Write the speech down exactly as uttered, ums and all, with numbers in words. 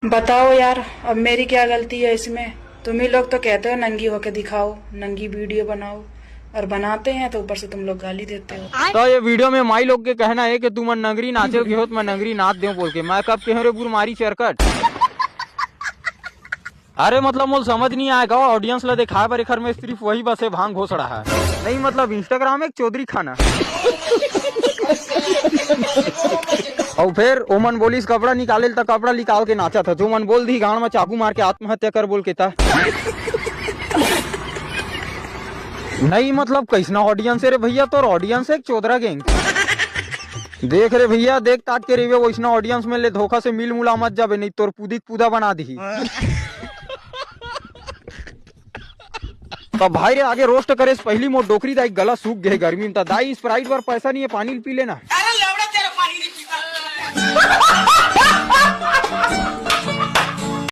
बताओ यार, अब मेरी क्या गलती है इसमें? तुम ही लोग तो कहते हो नंगी होके दिखाओ, नंगी वीडियो बनाओ, और बनाते हैं तो ऊपर से तुम लोग गाली देते हो। तो ये वीडियो में माई लोग के कहना है कि तुमन नंगरी नाचे के हो तो मैं नंगरी नाच देव बोल के। मैं कब कहे रे बुरमारी चरकट? अरे मतलब मोल समझ नहीं आएगा, ऑडियंस ला दिखाए बर एखर में सिर्फ वही बस है भांग घोसड़ा है। नहीं मतलब इंस्टाग्राम एक चौधरी खाना। और फिर ओमन बोलिस कपड़ा निकाले ल, त कपड़ा निकाल के नाचा था। जो मन बोल दी गांड में चाकू मार के आत्महत्या कर बोल के था। नहीं मतलब कैसना ऑडियंस है रे भैया, तोर ऑडियंस है एक चोदरा गैंग। देख रे भैया, देख ताक के रेवे वैसना ऑडियंस में ले धोखा से मिल मुला मत जाबे, नहीं तोर पुदी के पुदा बना दी। तब भाई रे आगे रोस्ट करे से पहली मोर डोकरी दाई गला सूख गए गर्मी में। त दाई स्प्राइट बर पैसा नहीं है, पानी ल पी लेना।